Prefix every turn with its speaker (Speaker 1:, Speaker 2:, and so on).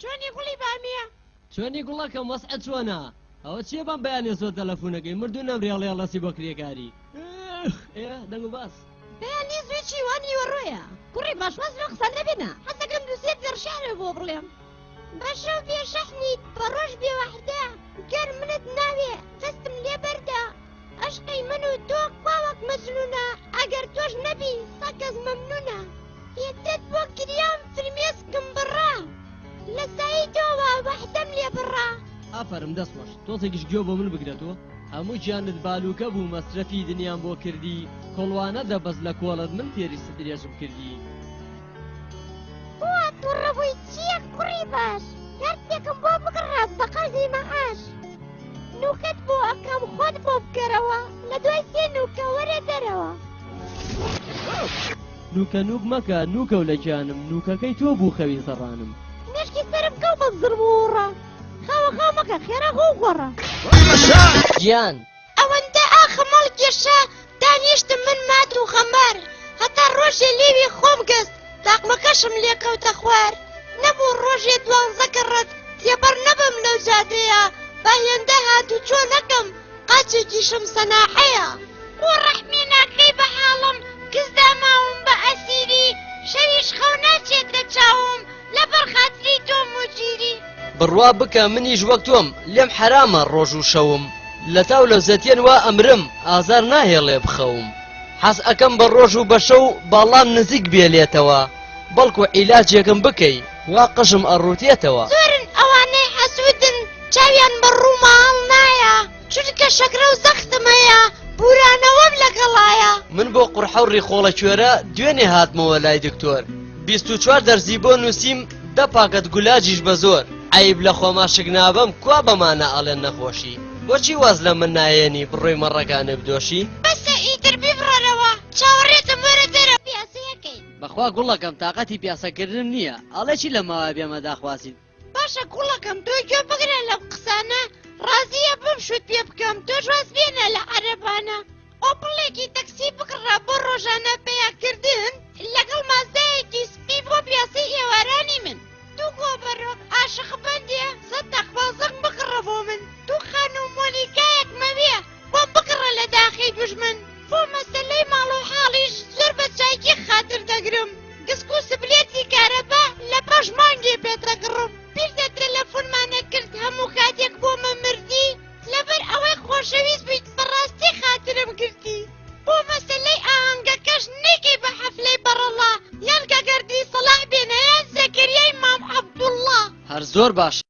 Speaker 1: چۆنی گوڵی بامیە؟
Speaker 2: چۆنی گوڵەکەم وەزعت چۆنە؟ ئەوە چیە بەم بەیانیە زۆر تەلەفونەکەی مردوو نەمری هەڵێ هەڵەسی بۆ کرێکاری ئخ ئێ دەنگ و باس.
Speaker 1: بەیانی زووی چی وا نیوەڕۆیە کوڕی باش واز لەو قسانە بێنە حەزەکەم دوو سێ دێڕ شیعرت بۆ بڵێم. بە شەو بێ شەحنیت بە ڕۆژ بێ وەحدە گەر منت ناوێ دەستم لێ بەردە ئەشقی من و تۆ کوا وەک مەجنونە ئەگەر تۆش نەبی سە کەس مەمنونە هێندەت بۆ گریام فرمێسکم بڕا لە سایەی تۆوە وەحدەم لێ بڕا.
Speaker 2: ئافەرم دەست خۆش تۆزێکیش گوێ بۆ من بگرە تۆ هەموو گیانت بالوکە بوو مەسرەفی دنیام بۆ کردی کۆڵوانە دەبەست لە کۆڵت من تێری سترێژم کردی.
Speaker 1: بۆ توڕە بووی چییە کوڕی باش کارتێکم بۆ بکڕە بە قەرزی مەعاش نوکەت بۆ ئەکەم خۆت بۆ بکەرەوە لە دوای سێ نوکە وەرە دەرەوە.
Speaker 2: نوکە نوک مەکە نوکەو لە گیانم نوکەکەی تۆ بوو خەوی زەڕانم.
Speaker 1: مێشکی سەرم کەو بە زڕم و وڕە خاوە خاو مەکە خێرا خۆو گۆڕە.
Speaker 2: گیان.
Speaker 1: ئەوەندە ئاخم هەڵکێشا دانیشتم من مات و خەمبار هەتا ڕۆژێ لێوی خۆم گەست تاقمەکەشم لێ کەوتە خوار نەبوو ڕۆژێ دوانزە کەڕەت تێپەڕ نەبم لەو جادەیە با هێندە هاتوچۆ نەکەم قاچێکیشم سەناحەیە. بۆ ڕەحمێ ناکەی بە حاڵم کز داماوم بە ئەسیری شەویش خەو ناچێتە چاوم لەبەر خاتری تۆ موجیری.
Speaker 2: بڕوا بکە منیش وەک تۆم لێم حەرامە ڕۆژ و شەوم لەتاو لەوزەتیەن وا ئەمرم ئازار ناهێڵێ بخەوم حەز ئەکەم بە ڕۆژ و بە شەو باڵام نزیک بێ لێتەوە بەڵکو عیلاجێکم بکەی وا قژم ئەڕوتێتەوە.
Speaker 1: زۆرن ئەوانەی حەسودن چاویان بە ڕووما هەڵنایە چونکە شەکرە و زەختم هەیە بورانەوەم لەگەڵایە.
Speaker 2: من بۆ قورحە و ڕیخۆڵە کوێرە دوێنێ هاتمەوە لای دکتۆر 24 دەرزی بۆ نووسیم دە پاکەت گولاجیش بە زۆر عەیب لە خۆما شک نابەم کوا بەمانە ئەڵێن نەخۆشی بۆچی واز لە من نایەنی بڕۆی مەڕەکانت بدۆشی.
Speaker 1: بەسە ئیتر بیبڕەرەوە چاوەڕێتم وەرە دەرەوە پیاسەیەکەین.
Speaker 2: بەخوا گوڵەکەم تاقەتی پیاسەکردنم نییە ئەڵێ چی لە ماوە بێمە داخوازیت.
Speaker 1: باشە گوڵەکەم تۆ گوێ بگرە لەم قسانە ڕازیە بم شوت پێ بکەم تۆش واز بێنە لە عەرەبانە ئۆپڵێکی تەکسی بکڕە بۆ ڕۆژانە پەیاکردن لەگەڵ مازدایەکی سپی بۆ پیاسەی ئێوارانی من دوو گۆبەرۆک ئاشق بەندێ سەد تەقبازەک بکڕە بۆ من دوو خانوو مۆنیکایەک مەوێ بۆم بکڕە لە داخی دوژمن بۆ مەسەلەی ماڵ و حاڵیش زۆر بە چاکی خاتر دەگرم گسک و سپلێتی کارەبا لە پاش مانگێ پێتەگڕم بیرتە تەلەفونمانە کرد هەموو کاتێک بۆ مە مردی لەبەر ئەوەی خۆشەویست بوویت بەڕاستی خاترم گرتی بۆ مەسەلەی ئاهەنگەکەش نەیکەی بە حەفلەی بەڕەڵا یان گەگەردی سەڵاح بێنە یان زەکەریای مام عەبدوڵڵا.
Speaker 2: هەر زۆر باشە.